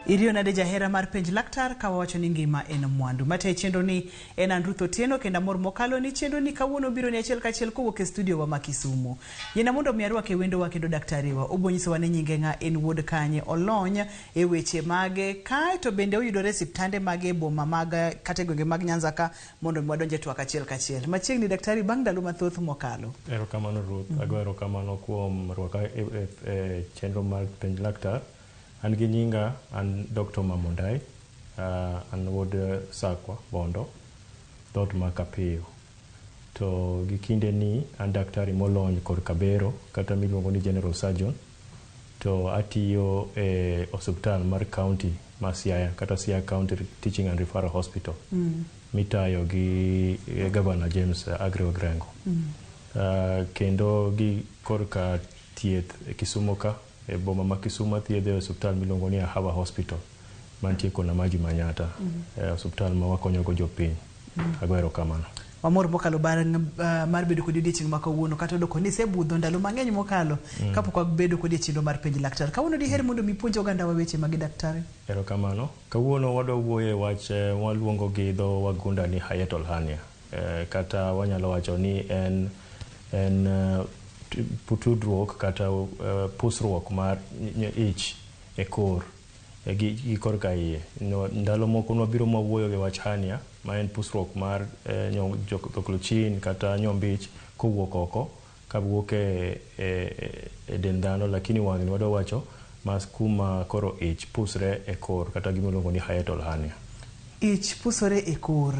Iriyo nade jahera mar Penj Laktar ka wawacho ni ngima en mwandu. Matayo chenro ni en an Ruth Otieno kendo amor mokalo ni chenro ni kawuono biro ni achiel kachiel kowuok e studio wa ma Kisumu. Yiena mondo mi arwake wendowa kendo daktari wa. Obo nyisowa ni nyinge ng'a, en wuod kanye, olony e weche mage, kae to bende oyudore e siptande mage e boma mag kata e gwenge mag Nyanza ka mondo mi wadonj e twak achiel kachiel. Machiegni daktari bang' ndalo mathoth mokalo. Erokamano Ruth, ago erokamano kuom rwaka e chenro mar Penj Laktar. An gi nyinga an Dr. Mamondai, an wuod Sakwa, Bondo, dhoot ma Kapiyo. To gi kinde ni an daktari molony korka bero kata miluongo ni general surgeon to atiyo e osiptal mar county ma Siaya kata Siaya County Teaching and Referral Hospital mitayo gi Governor James Aggrey Ogrengo. Kendo gi korka thieth e Kisumo ka e boma ma Kisumo athiedho e osiptal miluongo ni Ahava Hospital mantie kona maji Manyatta, e osiptal ma wakonyogo jopiny. Ago erokamano. Wamor mokalo bang' mar bedo kodi odiechieng' ma kawuono kata odoko ni isebudho ndalo mang'eny mokalo kapok wabedo kodi e chenro mar Penj Laktar. Kawuono diher mondo mi ipuonj oganda wa weche mage daktari? Erokamano. Kawuono wadwa wuoyo e wach mwaluongo gi dho wagunda ni hiatal hernia. Kata wanyalo wacho ni en tudruok kata pusruok mar ich e kor gi korka iye. Ndalo moko nwabiro mwawuoyo gi wach hernia ma en pusruok mar dhoklo kata nyombich kowuok oko kawuok e dend dhano, lakini wang'ni wadwa wacho mas kuma koro ich pusre e kor kata gima iluongo ni hiatal hernia. Ich pusore e kor.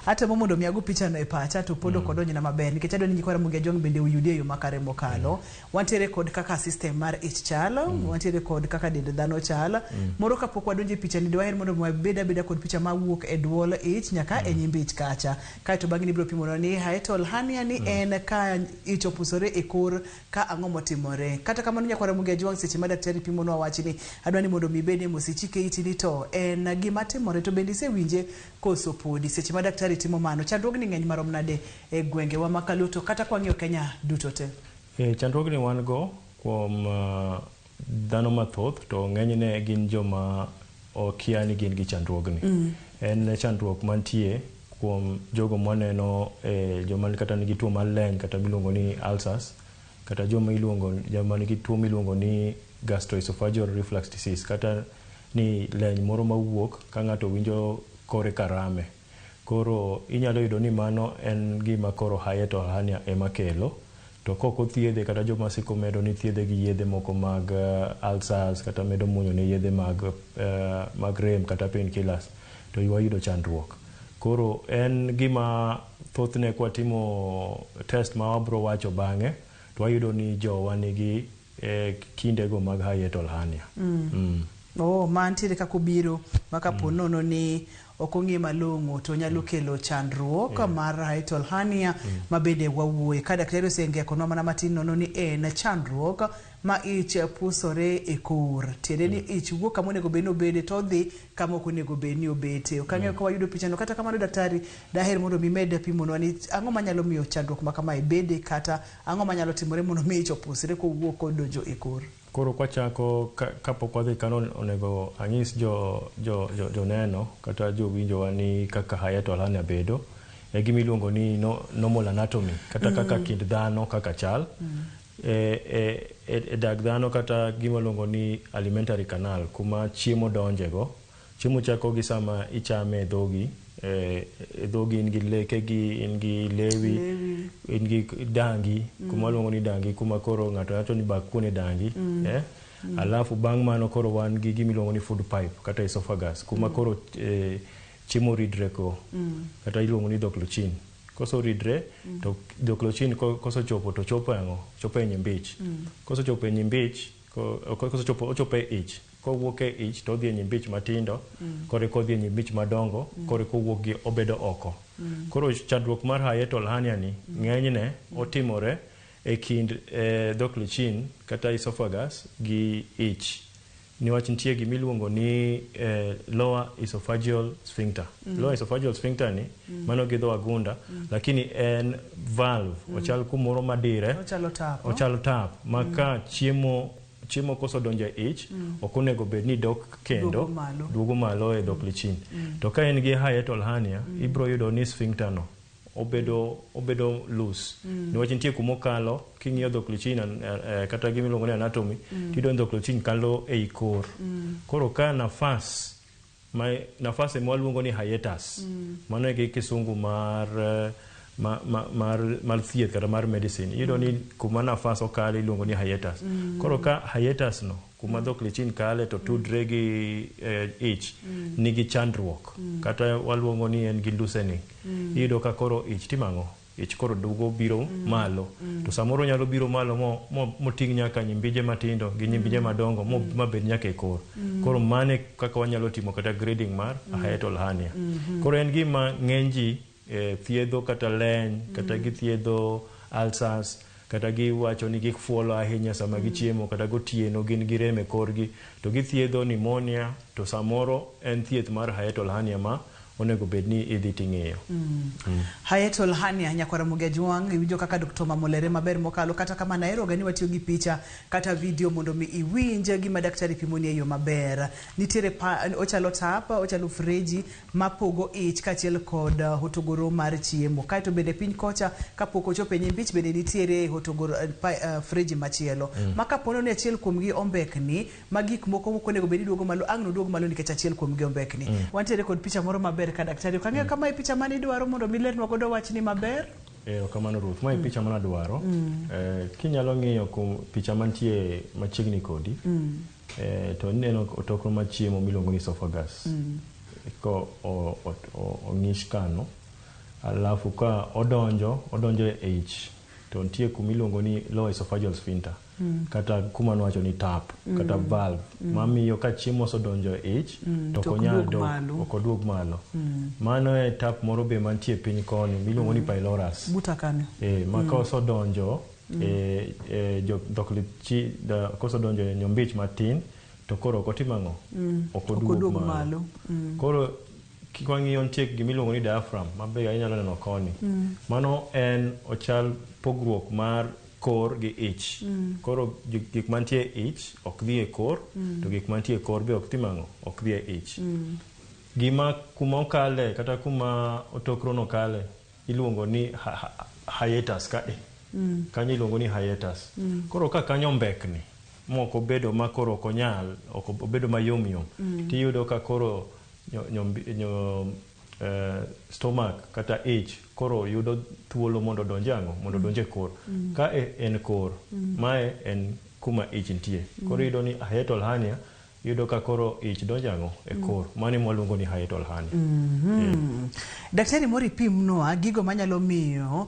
Atemo mondo mi ago pichano e pacha to pod ok odonjna maber nikech adwa ni nyikwa Ramogi Ajwang' bende oyudie e yo makare mokalo. Wantiere kod kaka system mar ich chalo, wantiere kod kaka dend dhano chal. Moro kapok wadonjo e pichani dwaher mondo wabed abeda kod picha mawuok e duol ich nyaka e nyim ich kacha. Kaeto bang'e ibiro pimonwa ni hiatal hernia ni en ka ich opusore e kor ka ang'o motimore. Kata kamano nyakwa Ramogi Ajwang' seche ma daktari pimonwa wachni, adwa ni mondo mi ibede mos ichike iti ni to en gima timore to bende isewinje koso podi. Seche ma daktari timo mano, chandruogni ng'eny marom nade e gwengewa ma kaluo to kata kwang'iyo Kenya duto te? Chandruogni wan go kuom dhano mathoth to ng'enyne gin joma okia ni gin gi chandruogni. En chandruok mantie kuom jogo mwaneno joma kata nigi tuo mar leny kata miluongo ni ulcers kata joma iluongo joma nigi tuo miluongo ni gastroesophageal reflux disease kata ni leny moro mawuok ka ng'ato winjo kore karame. Koro inyalo yudo ni mano en gima koro hiatal hernia ema kelo. To kok othiedhe kata joma siko medo ni thiedhe gi yedhe moko mag ulcers kata medo muonyo ne yedhe mag rem kata painkillers to wayudo chandruok. Koro en gima thothne kwatimo test ma wabro wacho bang'e to wayudo ni jowa nigi kindego mag hiatal hernia. Oh, mantiere kaka obiro ma kapo nono ni ok ong'e malong'o to nyalo kelo chandruok mar hiatal hernia ma bende wawuoye. Ka daktari osengekonwa mana matin nono ni en chandruok ma ich pusore e kor. Tiende ni ich wuok kama onego bed ni obede to odhi kama ok onego bed ni obete. Ok ang'eyo ka wayudo pichano. Kata kamano daktari daher mondo mi med pimonwa ni ang'o manyalo miyo chandruok ma kamae bede kata ang'o manyalo timore mondo mi ich opusre kowuok kodonjo e kor. Koro kwachako kapok wadhi kanyo onego anyis joneno kata jowinjowa ni kaka hiatal hernia bedo e gima iluongo ni normal anatomy kata kaka kind dhano kaka chal. E dag dhano kata gima iluongo ni alimentary canal kuma chiemo donje go. Chiemo chako gi sama ichame e dhogi, e dhogi in gi lekegi, in gi lewi, in gi dangi, kuma waluongo ni dangi kuma koro ng'ato wacho ni bak kuon e dangi. Alafu bang' mano koro wan gi gima iluongo ni food pipe kata esophagus kuma koro chiemo ridre go kata iluongo ni dhok lochin. Koseridre to dhok lochin kosechopo to chopo e ang'o? Chopo e nyimbich. Kosechopo e nyimbich, kosechopo ochopo e ich. Kowuok e ich to odhi e nyimbich matindo, koro eka odhi e nyimbich madongo, koro eka owuok gi obedo oko. Koro chandruok mar hiatal hernia ni ng'enyne otimore e kind dhok lochin kata esophagus gi ich. Niwach nitie gima iluongo ni lower esophageal sphincter. Lower esophageal sphincter ni mano gi dho wagunda, lakini en valve, ochal kumoro madire. Ochalo tap. Ochalo tap ma ka chiemo chiemo kosedonjo e ich ok onego bed ni dok kendo Duogo malo. Duogo malo e dhok lichin. To ka en gi hiatal hernia, ibro yudo ni sphincter no obedo loose niwach nitie kumokalo. King'iyo dhok lichin kata gimiluongo ni anatomy, tiyudo ni dhok lichin kalo ei kor. Koro ka nafas ma nafas ema waluongo ni hiatus, mano e gi kisungu mar mar thieth kata mar medicine. Iyudo ni kuma nafas okale iluongo ni hiatus. Koro ka hiatus no kuma dhok lichin kale to tudre gi ich nigi chandruok kata waluongo ni en gi loosening, iyudo ka koro ich timo ang'o? Ich koro duogo biro malo. To samoro nyalo biro malo moting' nyaka nyimbije matindo gi nyimbije madongo mabed nyaka e kor. Koro mano e kaka wanyalo timo kata grading mar hiatal hernia. Koro en gima ng'eny ji thiedho kata leny kata githiedho ulcers kata giwacho ni gifuolo ahinya sama gichiemo kata gotieno gin gi rem e korgi to githiedho pneumonia, to samoro en thieth mar hiatal hernia ma onego bed ni idhi ting'iyo. Hiatal hernia, nyakwara Ramogi Ajwang', iwinjo kaka Dr. Mamolere maber mokalo. Kata kamano ahero ga ni watiyo gi picha kata video mondo mi iwinj gima daktari pimoni e yo maber. Nitiere ochalo tap, ochalo freji mapogo ich kaachiel kod hotogoro mar chiemo. Kaeto bende piny kocha kapok ochopo e nyimbich bende nitiere hotogoro freji machielo. Ma kapono ni achiel kuomgi ombekni, ma gik moko mok onego bed ni duogo malo, ang' noduog malo nikech achiel kuomgi ombekni. Wantiere kod picha moro maber ka daktari. Ok ang'eyo kama e picha mane idwaro mondo mi lernwa godo wachni maber. Erokamano Ruth, mae picha manadwaro. Kinyalo ng'iyo kum picha mantie machiegni kodi, to ineno otoklo mar chiemo miluongo ni esophagus. Ko ong'is kano, alafu ka odonjo e ich, to nitie kumiluongo ni lower esophageal sphincter. Kata kuma nwacho ni tap, kata valve, mamiyo ka chiemo osedonjo e ich, to to ok ok onyal duog dok, malo. Ok oduog malo. Mano e tap moro be mantie piny koni miluongo ni pylorus. Buta kanyo. Ma ka osedonjo e dhok kosedonjo e nyombich matin to koro ok otim ang'o? Ok Ok oduog oduog malo. malo. Koro kwang'iyo nitie gimiluongo ni diaphragm mabe inyalo neno koni. Mano en ochal pogruok mar kor gi ich. Koro gik mantie e ich ok dhi e kor, to gik mantie e kor be ok tim ang'o? Ok dhi e ich. Gima kuma okale kata kuma otokro no kale iluongo ni hiatus ka e. Kanyo iluongo ni hiatus. Koro ka kanyo ombekni mok obedo ma koro ok onyal, ok obedo mayom yom, tiyudo ka koro stomach kata ich koro yudo thuolo mondo odonj ang'o? Mondo odonj e kor. Ka e en kor, mae en kuma ich nitie. Koro iyudo ni hiatal hernia, iyudo ka koro ich donjo ang'o? E kor. Mano ema waluongo ni hiatal hernia. Daktari moro ipimnwa gigo manyalo miyo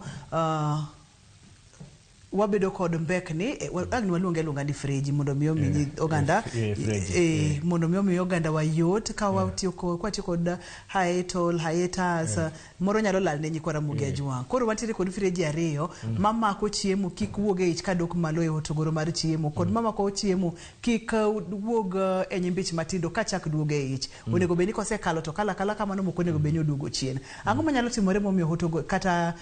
wabedo kod mbekni, ang' waluonge aluonga ni freji mondo mi omi oganda freji, mondo mi omi oganda wayot ka watiyo ka watiyo kod hiatal hiatus moro nyalo lal ne nyikwa Ramogi Ajwang'. Koro wantiere kod freji ariyo mamako chiemo kik wuog e ich kadok malo e hotogoro mar chiemo kod mamako chiemo kik wuog e nyimbich matindo kachak duogo e ich. Onego bed ni kosekalo to kalo akala kamano, mok onego bed ni oduogo chien. Ang'o manyalo timore momiyo hotogo kata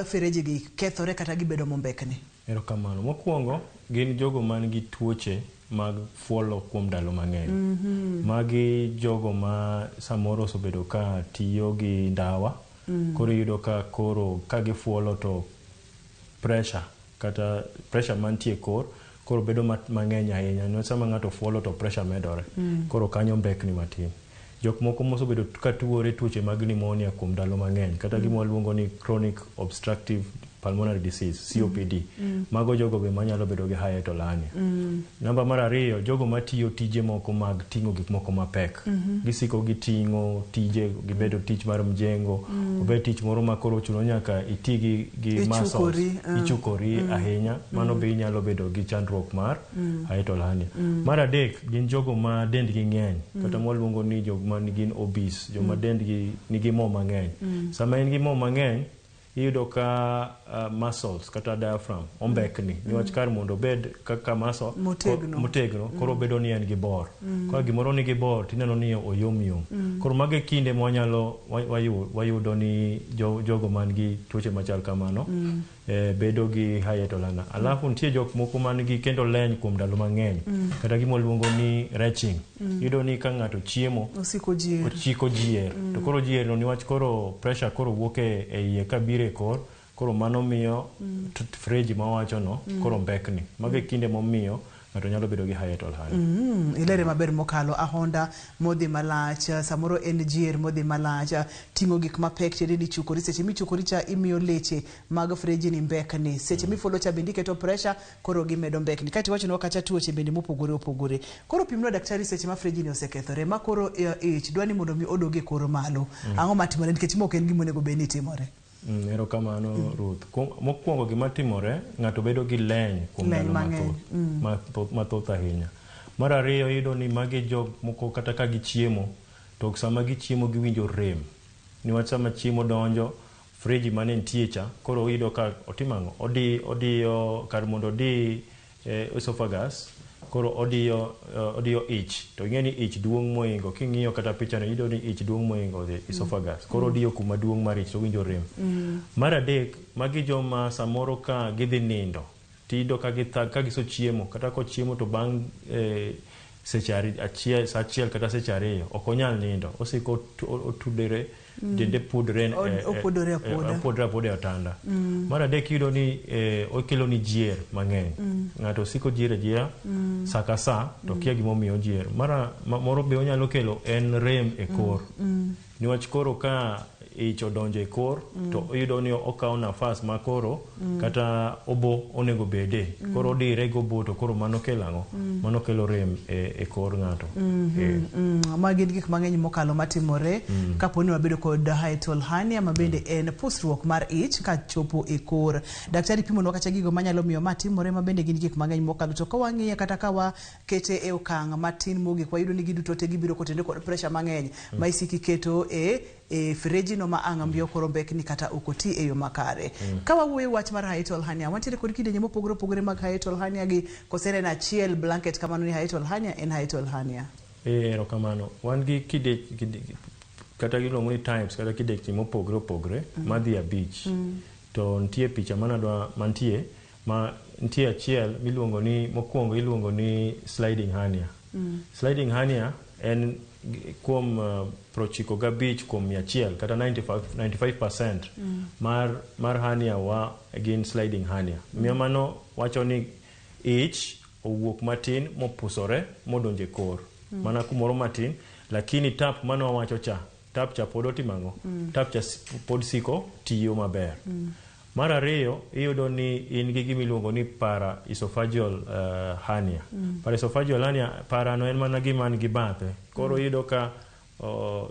fereji gi kethore kata gibedo mombekni? Erokamano. Mokwongo gin jogo man gi tuoche mag fuolo kuom ndalo mang'eny. Magi jogo ma samoro osebedo ka tiyo gi ndawa. Koro iyudo ka koro ka gifuolo to pressure kata pressure mantie e kor koro bedo mang'eny ahinya. Nikech sama ng'ato fuolo to pressure medore. Koro kanyo mbekni matin. Jok moko mosebedo ka tuore tuoche mag pneumonia kuom ndalo mang'eny kata gima waluongo ni chronic obstructive pulmonary disease, COPD. Mago jogo be manyalo bedo gi hiatal hernia. Namba mar ariyo, jogo matiyo tije moko mag ting'o gik moko mapek. Gisiko giting'o tije, gibedo tich mar mjengo, obed tich moro ma koro ochuno nyaka iti gi muscles, Ichukori, ichukori ahinya, mano be inyalo bedo gi chandruok mar hiatal hernia. Mar adek, gin jogo ma dendgi ng'eny, kata mwaluongo ni joma gin obese, joma dendgi nigi mo mang'eny. Sama in gi mo mang'eny, iyudo ka muscles kata diaphragm ombekni niwach kar mondo obed kaka muscle Motegno. Motegno koro bedo ni en gi bor. Ka gimoro nigi bor tineno ni oyom yom. Koro mago e kinde ma wanyalo wayudo ni jogo man gi tuoche machal kamano. bedo gi hiatal hernia. Alafu nitie jok moko man gi kendo leny kuom ndalo mang'eny kata gima waluongo ni retching. Iyudo ni ka ng'ato chiemo Osiko jier. Ochiko jier to koro jier no niwach koro pressure koro wuok e iye kabiro e kor koro mano miyo freji mawacho no koro mbekni. Mago e kinde momiyo ng'ato nyalo bedo gi hiatal hernia. Ilere maber mokalo. Ahonda modhi malach, samoro en jier modhi malach, ting'o gik mapek tiende ni chukori. Seche michukori cha imiyo leche mag freji ni mbekni. Seche mifuolo cha bende iketo pressure, koro gimedo mbekni. Kaeto iwachonwa kacha tuoche bende mopogore opogore. Koro pimnwa daktari seche ma freji ni osekethore ma koro ich dwa ni mondo mi odog e kor malo. Ang'o matimore nikech ma ok en gima onego bed ni timore? Erokamano Ruth. Mokwongo gima timore, ng'ato bedo gi leny kuom Leny ndalo mang'eny. mathoth ahinya. Mar ariyo iyudo ni magi jok moko kata ka gichiemo to sama gichiemo giwinjo rem. Niwach sama chiemo donjo, friji mane nitie cha, koro iyudo ka otimo ang'o? Odiyo kar mondo odi esophagus, koro odiyo ich. To ing'e ni ich duong' moingo, king'iyo kata pichano iyudo ni ich duong' moingo the esophagus. Koro odiyo kuma duong' mar ich to owinjo rem. Mar adek, magi joma samoro ka gidhi nindo, tiyudo ka gisechiemo, kata kochiemo to bang' seche achiel, sa achiel kata seche ariyo, ok onyal nindo. Osiko otudore, dende pudre, Opuodore apuoda. Opuodore apuoda e otanda. Mar adek iyudo ni okelo ni jier mang'eny. Ng'ato osiko jier ajiera sa ka sa to kia gimomiyo ojier. Moro be onyalo kelo en rem e kor. Niwach koro ka ich odonjo e kor to iyudo ni okawo nafas ma koro kata obo onego bede. Koro odire gi obo to koro mano kelo ang'o? Mano kelo rem e kor ng'ato. Ma gin gik mang'eny mokalo matimore kapo ni wabedo kod hiatal hernia ma bende en pusruok mar ich kachopo e kor. Daktari pimonwa kacha gigo manyalo miyo ma timore ma bende gin gik mang'eny mokalo. To ka wang'iye kata ka wakete e okang' matin mogik, wayudo ni giduto te gibiro kotenore kod pressure mang'eny ma isiko iketo e freji no ma ang' mbio koro mbekni kata ok oti e yo makare. Ka wawuoyo wach mar hiatal hernia, wantiere kod kidienje mopogore opogore mag hiatal hernia gi kose en achiel blanket kamano ni hiatal hernia en hiatal hernia. Erokamano. Wan gi kata giluongo ni types kata kidienje mopogore opogore madhi 5. To nitie picha manadwa mantie ma nitie achiel miluongo ni mokwongo iluongo ni sliding hernia. Sliding hernia en kuom 95 kuom 100 kata 95% mar hernia wa gin sliding hernia. Miyo mano wacho ni ich owuok matin mopusore modonjo e kor. Mana kumoro matin, lakini tap mano wawacho cha, tap cha pod otimo ang'o? Tap cha pod siko tiyo maber. Mar ariyo, iyudo ni in gi gima iluongo ni para-esophageal hernia. Para-esophageal hernia, para no en mana gima nigi bathe. Koro iyudo ka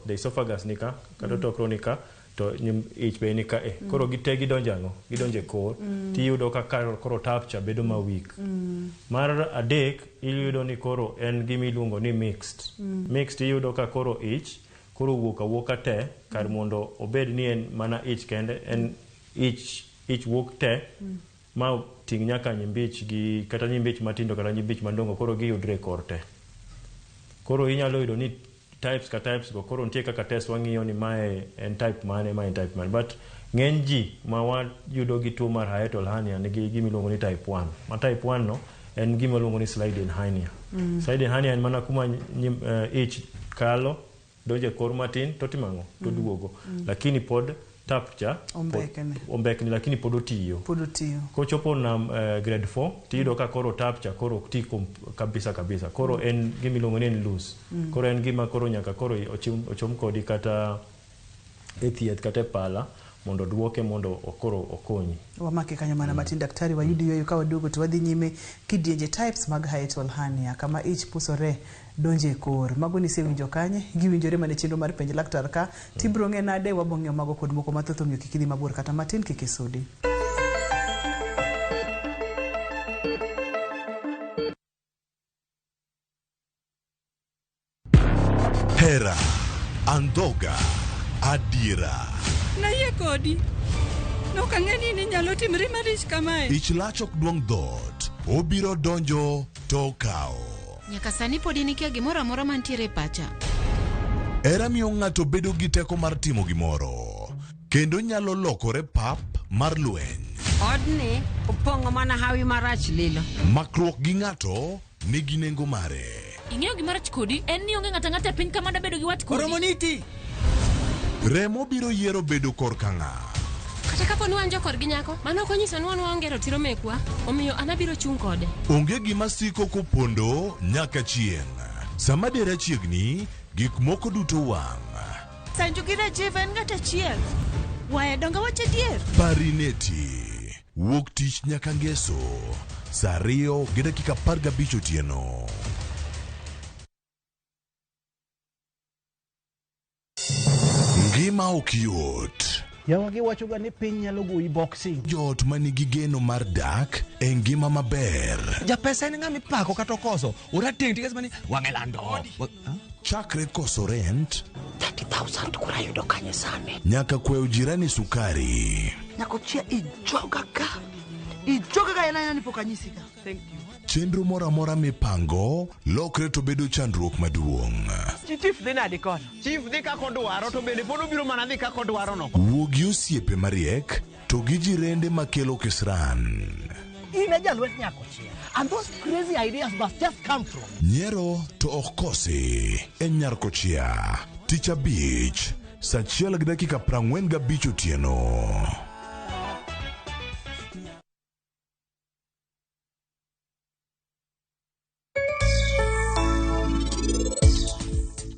the esophagus ni ka, kata otokro ni ka, to ich be ni ka e. Koro gite gidonjo ang'o? Gidonjo e kor. Tiyudo ka koro tap cha bedo ma weak. Mar adek, iyudo ni koro en gima iluongo ni mixed. Mixed iyudo ka koro ich, koro wuok awuoka te, kar mondo obed ni en mana ich kende, en ich wuok te, ma ting' nyaka nyimbich gi, kata nyimbich matindo kata nyimbich madongo, koro giyudre e kor te. Koro inyalo yudo ni types ka types go, koro nitie kaka test wang'iyo ni mae en type mane, mae en type mane. But ng'eny ji ma wayudo gi tuo mar hiatal hernia nigi gima iluongo ni type 1. Ma type 1 no en gima iluongo ni sliding hernia. Sliding hernia en mana kuma ich kalo, donjo e kor matin, to timo ang'o? To duogo. Lakini pod tap cha Ombekni. Ombekni, lakini pod otiyo. Pod otiyo. Kochopo nam grade 4, tiyudo ka koro tap cha koro ok ti kabisa kabisa. Koro en gima iluongo ni en loose. Koro en gima koro nyaka koro ochom kodi kata e thieth kata e pala mondo duoke mondo koro okonyi. Wamake kanyo mana matin daktari, wayud yueyo ka waduogo to wadhi nyime kidienje types mag hiatal hernia kama ich pusore donje e kor. Mago nisewinjo kanye? Giwinjore mana e chenro mar penj laktar ka. Tibiro ng'e nade? Wabo ng'eyo mago kod moko mathoth, omiyo kik idhi mabor kata matin, kik isudi. Hera, andhoga, adiera. Nayie kodi. Nok ang'e ni inyalo timri marich kamae. Ich lach ok duong' dhoot. Obiro donjo to okawo. Nyaka sani pod in ikia gimoro amora mantiere e pacha. Hera miyo ng'ato bedo gi teko mar timo gimoro, kendo nyalo lokore pap mar lweny. Odni opong'o mana hawi marach lilo. Makruok gi ng'ato nigi nengo mare. Ing'eyo gima rach kodi en ni onge ng'ato ang'ata e piny ka mada bedo gi wat kodi. Oromoniti. Remo biro yiero bedo korka ng'a. Kata kapo ni wan jokorgi nyako, mano ok onyiso ni wan waonge ratiro mekwa, omiyo an abiro chung' kode. Onge gima siko kopondo nyaka chieng'. Sama dera chiegni, gik moko duto wang'. Sanju gi Rajiv en ng'at achiel. Waya donge wacho adier? Parineti. Wuok tich nyaka ngeso. Saa 2:15 otieno. Ngima ok yot. Yawa giwachoga ni piny nyalo goyi boxing. Joot ma nigi geno mar dak e ngima maber. Japesa en ng'ama ipako kata okoso. Orateng' tikes mani wang'e lando. Chakre koso rent 30,000 kura yudo kanye sani? nyaka kwayo jirani sukari. Nyakochia ijoga ka. Ijoga ka en aena ni pok anyisi ka. Thank you. Chenro moro amora mipango lokre to bedo chandruok maduong'. Chief dhi nadi kono? Chief dhi kaka odwaro to bende pod obiro mana dhi kaka odwaro no. Wuo gi osiepe mariek to gi jirende makelo kisran. In e jalwet nyakochia. And those crazy ideas must just come from. Nyiero to ok kosi e Nyarkochia. Tich abich, saa 1:45 otieno.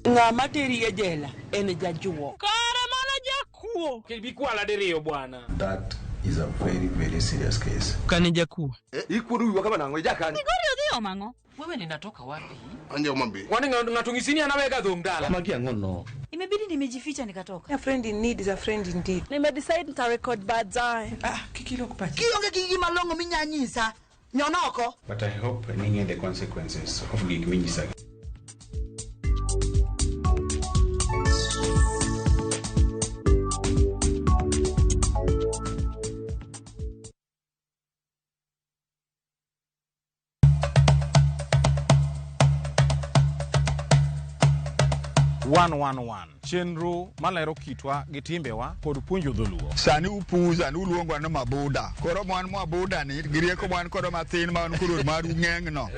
Ng'ama teri e jela en jajuok. Kare mano jakuo. Bikwala diriyo bwana. That is a very, very serious case. Kane jakuo. Ikuodo wiwa kama nang'o ijakani? Migori odhi omo ang'o? Wewe ninatoka wapi? Anje Homa Bay. Kwani ng'ato ng'isi ni an awega dhong dala? Magi ang'o no? Imebidi nimejificha nikatoka. A friend in need is a friend indeed. Nimedecide nitarecord baadaye. Ah, kik ilok pachi. Kionge gi gima long'o minya nyisa, nyon oko. But I hope ning'e the consequences of gik minyisa. One one one. Chenro malero kitwa gi timbewa kod puonjo dholuo. Sani upuza ni uluongwa ni mabuda. Koro mwan mabuda ni gi rieko mwan kodo mathin ma wan koro maru ng'eng'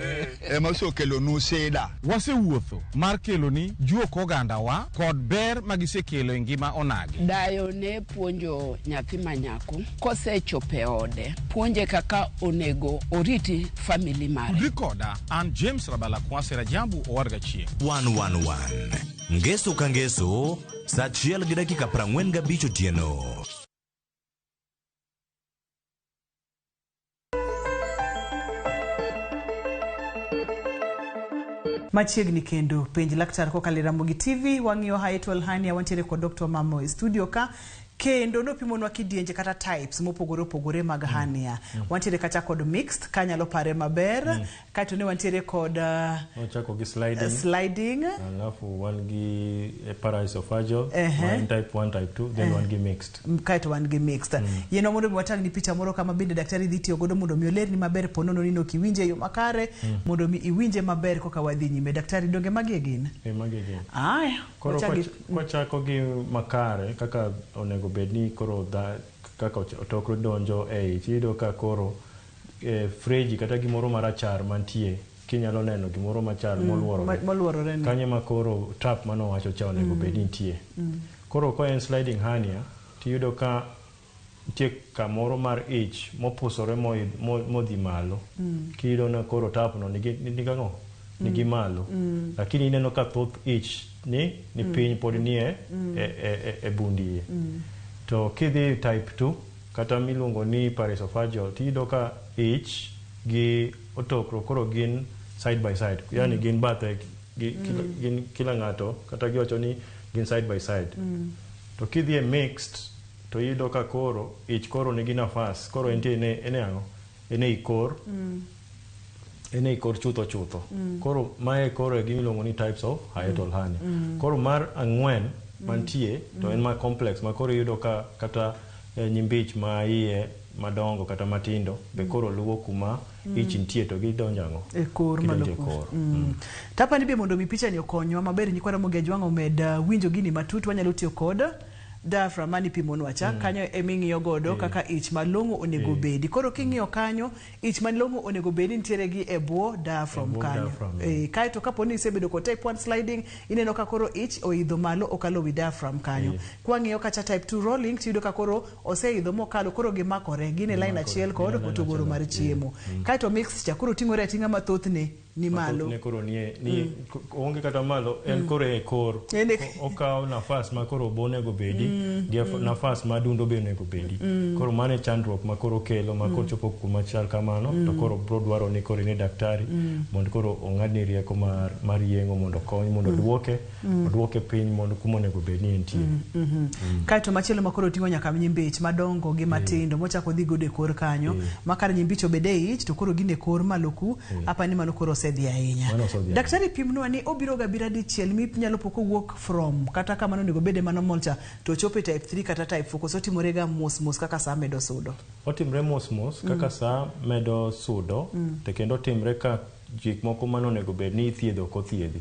ema osekelonu sida. Wasewuotho mar keloni juok ogandawa kod ber magisekelo e ngima onagi. Dayo ne puonjo nyathi ma nyako kosechopo e ode, puonje kaka onego oriti family mare. Tudri koda an James Rabala Kwase Rajabu Owadga Chieng'. 111. Ngeso ka ngeso, saa 1:45 otieno. Machiegni kendo penj laktar kokalo e Ramogi TV wang'iyo hiatal hernia wantiere kod Dr. Mamo e studio ka kendo nopimonwa kidienje kata types mopogore opogore mag hernia. Wantiere kacha kod mixed kanyalo pare maber kaeto ne wantiere kod Ochako gi sliding. sliding Alafu wan gi paraesophageal, Ehe. wan type 1, type 2, then wan gi mixed. Kaeto wan gi mixed. Yienwa mondo mi watang' ni picha moro kama bende daktari dhi tiyo godo mondo mi olerni maber po nono ni ok iwinje e yo makare mondo mi iwinje maber koka wadhi nyime. Daktari donge magi e gin? E magi gin. Aya. Koro wachak gi- kwachako gi makare kaka onego bed ni koro kaka otokro donjo e ich iyudo ka koro freji kata gimoro marachar mantie kinyalo neno gimoro machar moluorore moluorore ni. kanyo ma koro trap manowacho cha onego bed ni nitie. Koro ka en sliding hernia tiyudo ka nitie kamoro mar ich mopusore modhi malo kiyudo na koro tap no nigi nigi ang'o? Nigi malo. Lakini ineno ka thoth ich ni piny pod nie e bund iye. To kidhi type 2 kata miluongo ni paraesophageal tiyudo ka ich gi otokro koro gin side by side. Yani gin bathe gin kila ng'ato kata giwacho ni gin side by side. To kidhi e mixed to iyudo ka koro ich koro nigi nafas koro entie ene ang'o? En ei kor. En ei kor chutho chutho. Koro mae koro e gima iluongo ni types of hiatal hernia. Koro mar ang'wen mantie to en ma complex ma koro iyudo ka kata nyimbich ma iye madongo kata matindo be koro luwo kuma ich nitie to gidonjo ang'o? E kor malo Gidonjo e kucho. kor. Tapani be mondo mi picha ni okonywa maber nyikwa Ramogi Ajwang' omed winjo gini matut wanyalo tiyo kod Diaphragm mane ipimonwa cha kanyo eming'iyo godo kaka ich malong'o onego bedi. Koro king'iyo kanyo ich malong'o onego bedi nitiere gi e bwo diaphragm E bwo kanyo. diaphragm, Kaeto kapo ni isebedo kod type 1 sliding, ineno ka koro ich oidho malo okalo wi diaphragm kanyo. Kwang'iyo kacha type 2 rolling, tiyudo ka koro oseidho mokalo, koro gimakore, gin e line Gimakore, achiel kod gin e line hotogoro achiel, mar chiemo. Kaeto mixed cha koro ting'ore ating'a mathothne ni malo. Mathothne koro nie ni onge kata malo en koro e kor. En e- Okawo nafas ma koro obo onego bedi gi nafas ma adundo be onego bedi. Koro mano e chandruok ma koro kelo ma kochopo kuma chal kamano to koro bro dwaro ni koro ine daktari mondo koro ong'adni rieko mar yeng'o mondo okony mondo oduoke piny mondo kuma onego bed ni entie. Kaeto machielo ma koro ting'o nyaka nyimbich madongo gi matindo mochako dhi godo e kor kanyo ma kar nyimbich obed e ich to koro gin e kor malo ku apani mano koro osedhi ahinya. Mano osedhi. Daktari pimnwa ni obiro ga bira dichiel mi nyalo po kowuok from kata kama onego bede mano molcha to ochopo e type 3 kata type 4 koso otimore ga mos mos kaka saa medo sudo. Otimre mos mos kaka saa medo sudo to kendo otimre ka gik moko mane onego bed ni ithiedho ok othiedhi.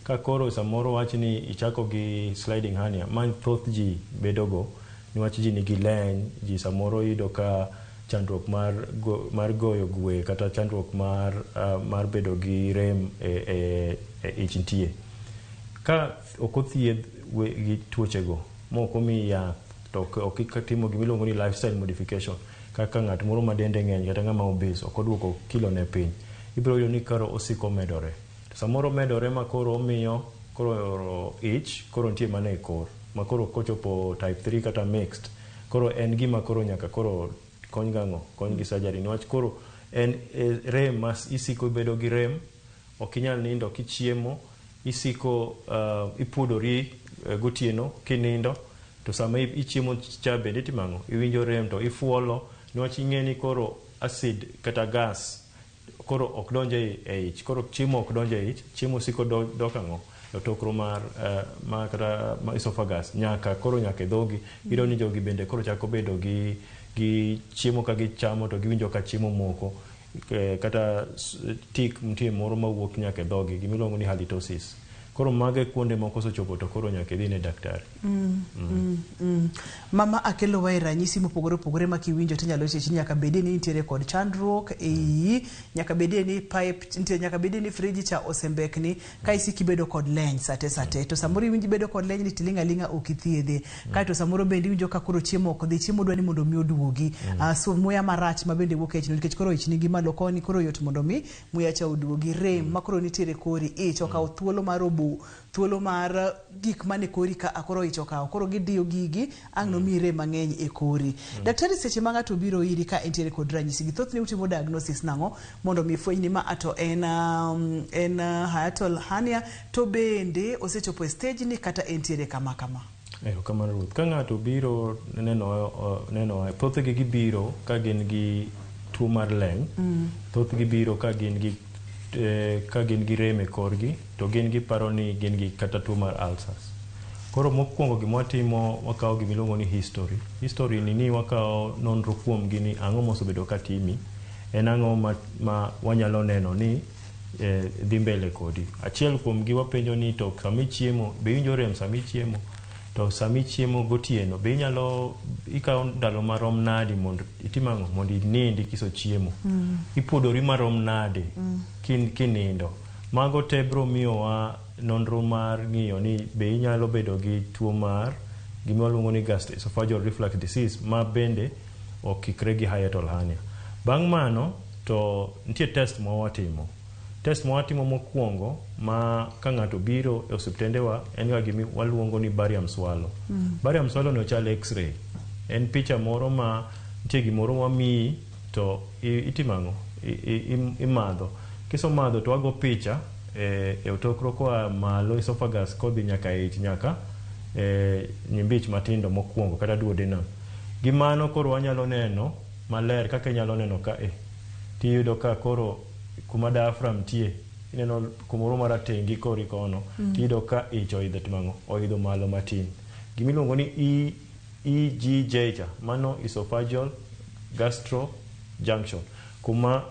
Ka koro samoro wach ni ichako gi sliding hernia ma thoth ji bedogo niwach ji nigi leny, ji samoro yudo ka chandruok mar goyo gwe kata chandruok mar bedo gi rem e ich nitie. Ka ok othiedh gi tuochego ma ok omiyi yath to ok itimo gimiluongo ni lifestyle modification kaka ng'at moro ma dende ng'eny kata ng'ama obese ok oduoko kilo ne piny, ibiro yudo ni koro osiko medore. To samoro medore ma koro omiyo koro ich koro nitie mana e kor ma koro kochopo type 3 kata mixed koro en gima koro nyaka koro kony gang'o kony gi surgery niwach koro en rem ma isiko ibedo gi rem, ok inyal nindo kichiemo, isiko ipudori gotieno kinindo to sama ichiemo cha bende itimo ang'o iwinjo rem to ifuolo niwach ing'e ni koro acid kata gas koro ok donj e ich, koro chiemo ok donj e ich, chiemo siko dok ang'o e otokro mar kata esophagus nyaka koro nyaka e dhogi. Iyudo ni jogi bende koro chako bedo gi chiemo ka gichamo to giwinjo ka chiemo moko kata tik nitie moro mawuok nyaka e dhogi gimiluongo ni halitosis. Koro mago e kuonde moko osechopo to koro nyaka idhi ne daktari. Mama akelowa e ranyisi mopogore opogore ma kiwinjo tinyalo chich ni nyaka bedie ni nitiere kod chandruok e iyi, nyaka bedie ni pipe nitie, nyaka bedie ni friji cha osembekni ka isiko ibedo kod leny sate sate to samoro iwinjo ibedo kod leny ni tiling' aling'a ok ithiedhe. Kaeto samoro bende iwinjo ka koro chiemo ok dhi, chiemo dwa ni mondo mi oduogi. So muya marach ma bende wuok e ich no nikech koro ich nigi malo koni koro yot mondo mi muya cha oduogi. Rem ma koro nitiere kori, ich okawo thuolo mar obu, thuolo mar gik mane kori ka koro ich okawo, koro gidiyo gigi ang' nomiyi rem mang'eny e kori. Daktari seche ma ng'ato obiro iri ka entiere kod ranyisi gi, thothne utimo diagnosis nang'o mondo mi fweny ni ma ato en hiatal hernia to bende osechopo e stage ni kata entiere kama kama? Erokamano Ruth. Ka ng'ato biro neno thothgi gibiro ka gin gi tuo mar leny, thothgi biro ka gin gi rem e korgi to gin giparo ni gin gi kata tuo mar ulcers. Koro mokwongo gima watimo wakawo gimiluongo ni history. History ni wakawo nonro kuomgi ni ang'o mosebedo ka timi, en ang'o ma wanyalo neno ni dhi mbele kodi. Achiel kuomgi wapenjo ni to sama ichiemo be iwinjo rem sama ichiemo, to sama ichiemo gotieno be inyalo ikawo ndalo marom nadi mondo itim ang'o mondo inindi kisechiemo, ipuodori marom nade kinindo. Mago te biro miyowa nonro mar ng'iyo ni be inyalo bedo gi tuo mar gima waluongo ni gastroesophageal reflux disease ma bende okikre gi hiatal hernia. Bang' mano to nitie test ma watimo. Test ma watimo mokwongo ma ka ng'ato biro e osiptendewa en ga gima waluongo ni barium swallow. Barium swallow ni ochal x-ray. En picha moro ma nitie gimoro wamiyi to itimo ang'o? Imadho. Kisemadho to wago picha e otokro koa malo esophagus kodhi nyaka e ich nyaka nyimbich matindo mokwongo kata duodenum. Gi mano koro wanyalo neno maler kaka inyalo neno ka e. Tiyudo ka koro kuma diaphragm nitie, ineno kumoro marateng' gi kori kono, tiyudo ka ich oidho timo ang'o? Oidho malo matin. Gimiluongo ni EGJ cha, mano esophageal gastro junction, kuma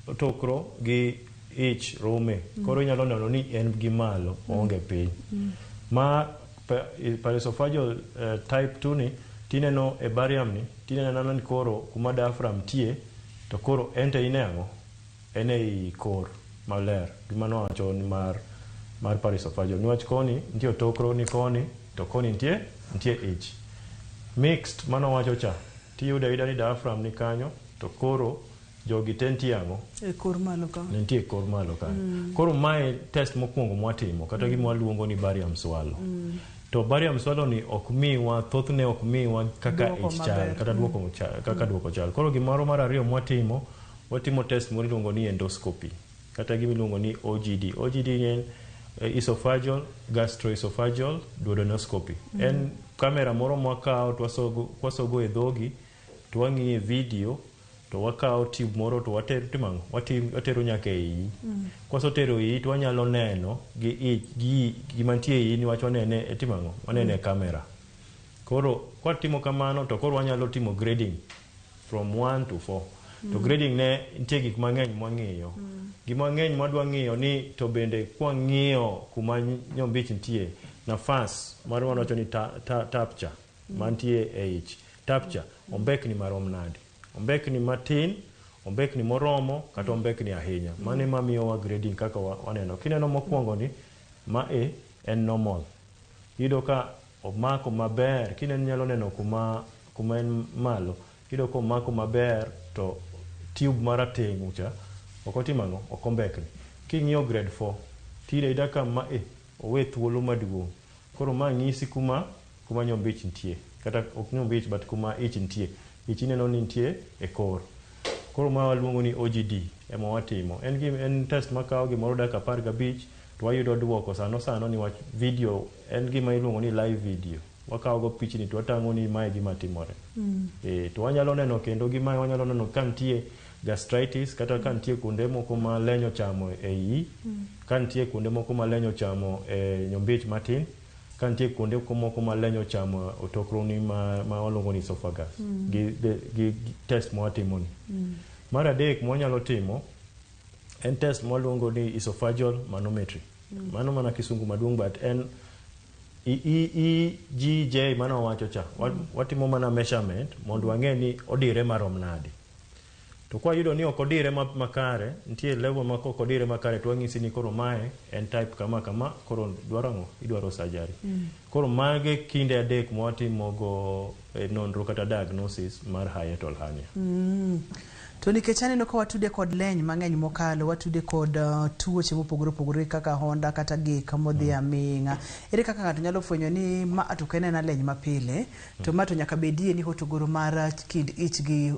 otokro gi ich rome. Koro inyalo neno ni en gi malo, oonge piny. Ma Paraesophageal type 2 ni tineno e barium ni tineno anena ni koro kuma diaphragm tie to koro ente ine ang'o? En ei kor maler. Gima nowacho ni mar paraesophageal. Niwach koni nitie otokro ni koni to koni nitie ich. Mixed manowacho cha tiyudo ayuda ni diaphragm ni kanyo to koro jogi te nitie ang'o? E kor malo ka. Nitie e kor malo kanyo. Koro mae test mokwongo mwatimo kata gima waluongo ni barium swallow. To barium swallow ni ok miwa, thothne ok miwa kaka Duoko ich chal maber. kata duoko chal, kaka duoko chal. Koro gimoro mar ariyo mwatimo, watimo test moro iluongo ni endoscopy kata gima iluongo ni OGD. OGD en esophageal gastroesophageal duodenoscopy. En kamera moro mwakawo to wasogo e dhogi to wang'iye video to wakawo tube moro to watero timo ang'o? Watero nyaka e iyi. Kwasetero iyi to wanyalo neno gi ich gi gima nitie e iyi niwach wanene e timo ang'o? Wanene e kamera. Koro kwatimo kamano to koro wanyalo timo grading from 1 to 4. To grading ne nitie gik mang'eny mwang'iyo. Gima ng'eny mwadwa ng'iyo ni to bende kwang'iyo kuma nyombich nitie, nafas mar wawacho ni tap cha mantie e ich. Tap cha ombekni marom nade? Ombekni matin, ombekni moromo kata ombekni ahinya. Mano ema miyowa grading kaka waneno. Kineno mokwongo ni ma e en normal. Iyudo ka omako maber, kineno inyalo neno kuma en malo. Iyudo ka omako maber to tube marateng' cha ok otimo ang'o? Ok ombekni. King'iyo grade 4, tiyudo ayuda ka ma e owe thuolo maduong'. Koro ma nyisi kuma nyombich nitie. Kata ok nyombich but kuma ich nitie. Ich ineno ni nitie e kor. Koro ma waluongo ni OGD ema watimo. En test makawo gimoro dakika 15 to wayudo duoko sano niwach video en gima iluongo ni live video. Wakawo go pichni to watang'o ni mae gima timore. To wanyalo neno kendo gi mae wanyalo neno ka nitie gastritis kata ka nitie kuonde moko ma leny ochamo e iyi, ka nitie kuonde moko ma leny ochamo e nyombich matin, ka nitie kuonde moko ma leny ochamo otokroni ma waluongo ni esophagus. Gi test ma watimo ni. Mar adek mwanyalo timo en test mwaluongo ni esophageal manometry. Mano mana kisungu maduong' but en EGJ mano wawacho cha. Watimo mana measurement mondo wang'e ni odire marom nade. To kwayudo ni ok odire makare, nitie level ma kok odire makare to wang'isi ni koro mae en type kama kama, koro dwaro ang'o? Idwaro surgery. Koro mage kinde adek mwatimogo nonro kata diagnosis mar hiatal hernia. To nikech aneno ka watude kod leny mang'eny mokalo, watude kod tuoche mopogore opogore kaka honda kata gik modhi aming'a. Ere kaka ng'ato nyalo fwenyo ni ma to ok en ena leny mapile, to ma to nyaka bedie ni hotogoro mar kind ich gi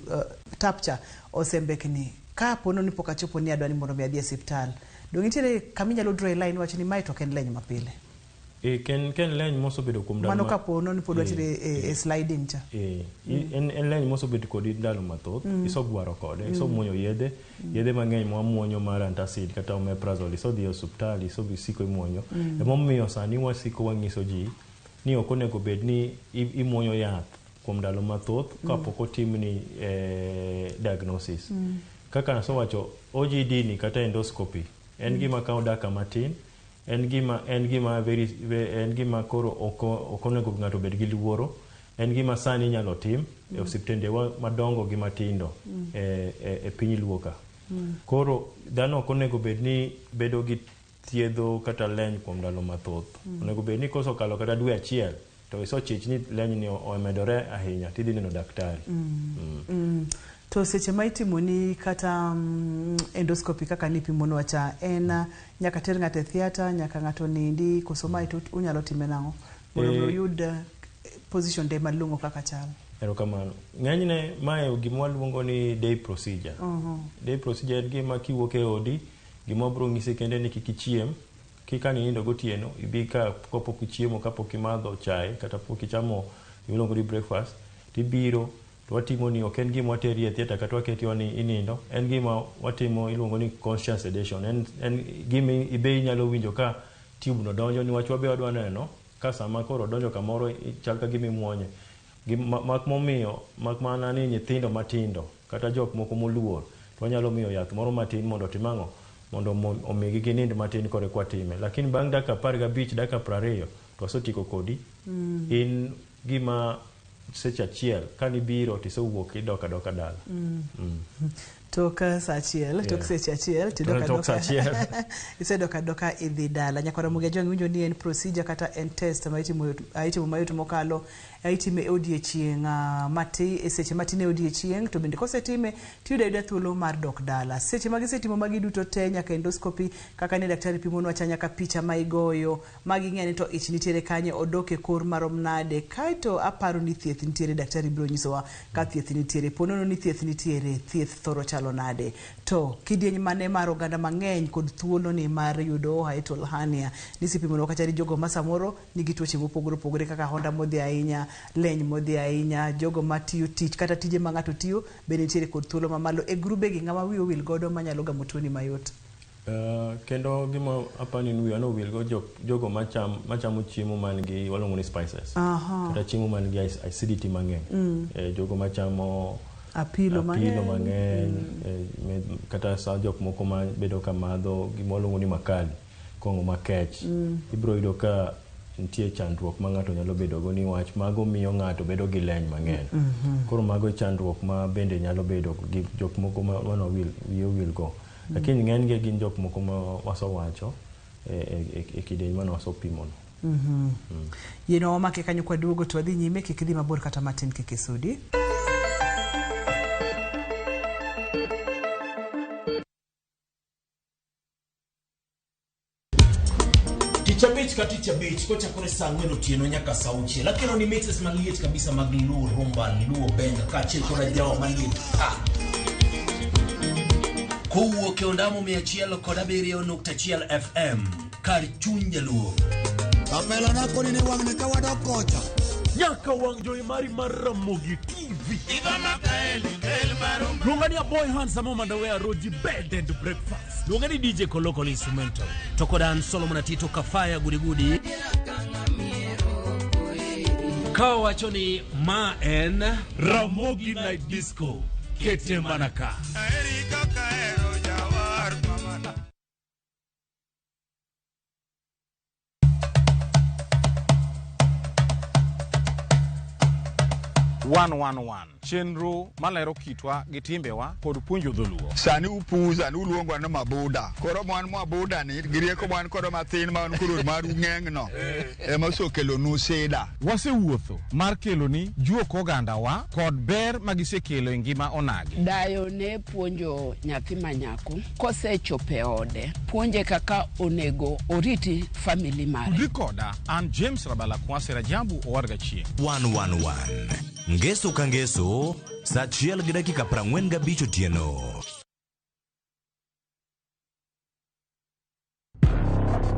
tap cha osembekni. Ka pono ni pok achopo ni adwa ni mondo mi adhi e osiptal, donge nitiere kama inyalo draw a line wach ni mae to ok en leny mapile? Ken leny mosebedo kuom ndalo Mano kapono ni pod watiere e sliding cha. En leny mosebedo kodi ndalo mathoth, isegwaro kode, isemuonyo yedhe, yedhe mang'eny mwamuonyo mar antacid kata omeprazole, isodhi e osiptal, isiko imuonyo. Emomiyo sani wasiko wang'iso ji ni ok onego bed ni imuonyo yath kuom ndalo mathoth kapok otimni diagnosis. Kaka nasewacho, OGD ni kata endoscopy en gima kawo dakika matin, en gima koro ok onego ng'ato bed gi luoro, en gima sani inyalo tim e osiptende madongo gi matindo e piny Luo ka. Koro dhano ok onego bed ni bedo gi thiedho kata leny kuom ndalo mathoth. Onego bed ni kosekalo kata dwe achiel to isochich ni leny ni omedore ahinya tidhi neno daktari. To seche ma itimoni kata endoscopy kaka nipimonwa cha, en nyaka ter ng'ato e theatre, nyaka ng'ato nindi, koso mae to unyalo time nang'o mondo mi oyud position de malong'o kaka chal? Erokamano. Ng'enyne mae gima waluongo ni day procedure. Day procedure en gima kiwuok e odi, gima biro nyisi kende ni kik ichiem, kik ang' inindo gotieno, ibi ka kapok ichiemo, kapok imadho chae kata pok ichamo gimiluongo ni breakfast, tibiro to watimo ni ok en gima wateri e theatre kata waketi ni inindo, en gima watimo iluongo ni conscious sedation. En gima ibe inyalo winjo ka tube no donjo niwach wabe wadwa neno ka sama koro donjo kamoro chal ka gima imuonye. Mak momiyo mak mana ni nyithindo matindo kata jok moko moluor to wanyalo miyo yath moro matin mondo otim ang'o? Mondo omigi ginind matin kore kwatime. Lakini bang' dakika 15 dakika 20 To wasetieko kodi. In gima seche achiel kanibiro tisewuok idok adoka dala. Tok saa achiel, tok seche achiel, tidok Tok saa achiel. Isedok adoka idhi dala. Nyaka Ramogi Ajwang' winjo ni en procedure kata en test ma itimo itimo mayot mokalo, itime e odiechieng' mati e seche matin e odiechieng', to bende kosetime tiyudo ayuda thuolo mar dok dala. Seche ma gisetimo magi duto te, nyaka endoscopy kaka ne daktari pimonwa cha, nyaka picha ma igoyo ma ging'e ni to ich nitiere kanye, odok e kor marom nade, kaeto aparo ni thieth nitiere, daktari biro nyisowa ka thieth nitiere. Po nono ni thieth nitiere, thieth thoro chalo nade? To kidieny mane mar oganda mang'eny kod thuolo ni mar yudo hiatal hernia? Nisipimonwa kata ni jogo ma samoro nigi tuoche mopogore opogore kaka honda modhi ahinya, leny modhi ahinya, jogo matiyo tich kata tije ma ng'ato tiyo bende nitiere kod thuolo mamalo. E grube gi ng'ama wiye owil godo manyalo gamo tuoni mayot? Kendo gima apani ni wiya nowil go jogo machamo chiemo man gi waluongo ni spices. Kata chiemo man gi acidity mang'eny. Jogo machamo apilo mang'eny, kata sa jok moko ma bedo ka madho gima waluongo ni makali, kong'o makech. Ibiro yudo ka nitie chandruok ma ng'ato nyalo bedo go niwach mago miyo ng'ato bedo gi leny mang'eny. Koro mago e chandruok ma bende nyalo bedo gi jok moko ma wiye owil go. Lakini ng'enygi gin jok moko ma wasewacho e kidieny mane wasepimono. Yienwa wamake kanyo kwaduogo to wadhi nyime, kik idhi mabor kata matin, kik isudi. Tich abich ka tich abich kochakore saa 4 otieno nyaka saa 6 akelo ni mixes maliet kabisa mag Luo rumba, Luo benga kaachiel kod ajawa maliet pa kowuok e ondamo 107.1 FM kar chuny Jaluo. Kapelo na koni ni wang'ni ka wadok kocha. Nyaka wang' jowi mari mar Ramogi TV. Luonga ni Aboy Handsome Mandawe Roji Bed and Breakfast. Luonga ni DJ Kolokol Instrumental. To kod an Solomon Atito Kafaya Gudigudi. Ka wacho ni ma en Ramogi Night Disco. Kete mana ka. One chenro malero kitwa gi timbewa kod puonjo dholuo. Sani upuza ni uluongwa ni mabuda. Koro mwan mwabuda ni gi rieko mwan kodo mathin ma wan koro maru ng'eng' ema osekelonu sida. Wasewuotho mar keloni juok ogandawa kod ber magisekelo e ngima onagi. Dayo ne puonjo nyathi ma nyako kosechopo e ode, puonje kaka onego oriti family mare. Tudri koda an James Rabala Kwase Rajabu Owarga Chieng'. 111 Ngeso ka ngeso saa 1:45 otieno.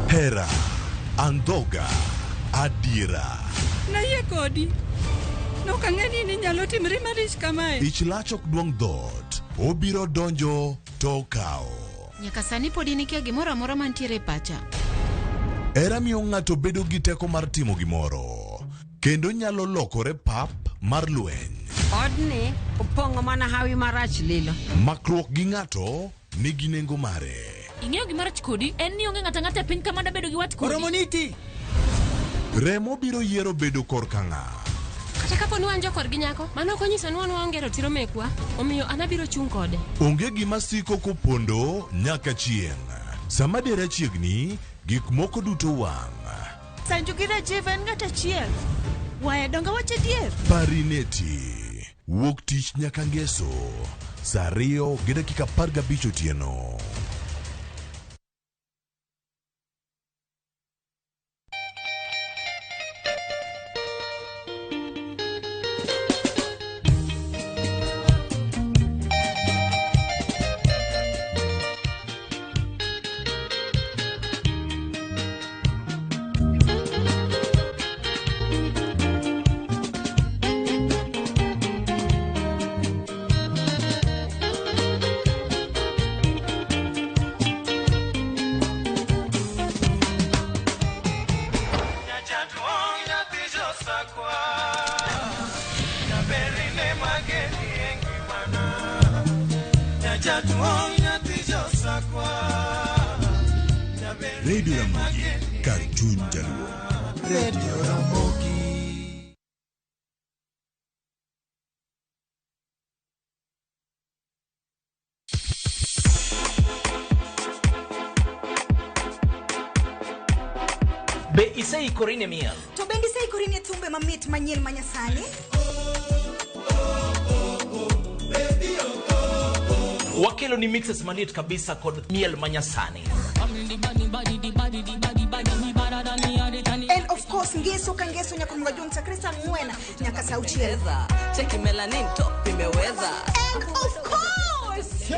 Hera, andhoga, adiera. Nayie kodi. Nok ang'e ni nyalo timre marich kamae. Ich lach ok duong' dhoot, obiro donjo to okawo. Nyaka sani podi nikia gimoro amora mantiere e pacha. Hera miyo ng'ato bedo gi teko mar timo gimoro, kendo nyalo lokore pap mar lweny. Odni opong'o mana hawi marach lilo. Makruok gi ng'ato nigi nengo mare. Ing'eyo gima rach kodi en ni onge ng'ato ang'ata e piny ka manda bedo gi wat kodi. Oromoniti. Remo biro yiero bedo korka ng'a. Kata kapo ni wan jokorgi nyako, mano ok onyiso ni wan waonge ratiro mekwa, omiyo an abiro chung' kode. Onge gima siko kopondo nyaka chieng'. Sama dera chiegni, gik moko duto wang'. Sanju gi Rajiv en ng'at achiel. Waya donge wach adier? Parineti. Wuok tich nyaka ngeso. Saa 2:15 otieno. Radio Ramogi, kar chuny Jaluo. Radio Ramogi. Be iseikori ne miel? To bende iseikori ne thumbe mamit manyien manyasani? Wakelo ni mixes maliet kabisa kod miel manyasani. And of course ngeso ka ngeso nyaka mga chakre saa 4 nyaka saa 6. Cheki melanin top imeweza. And of course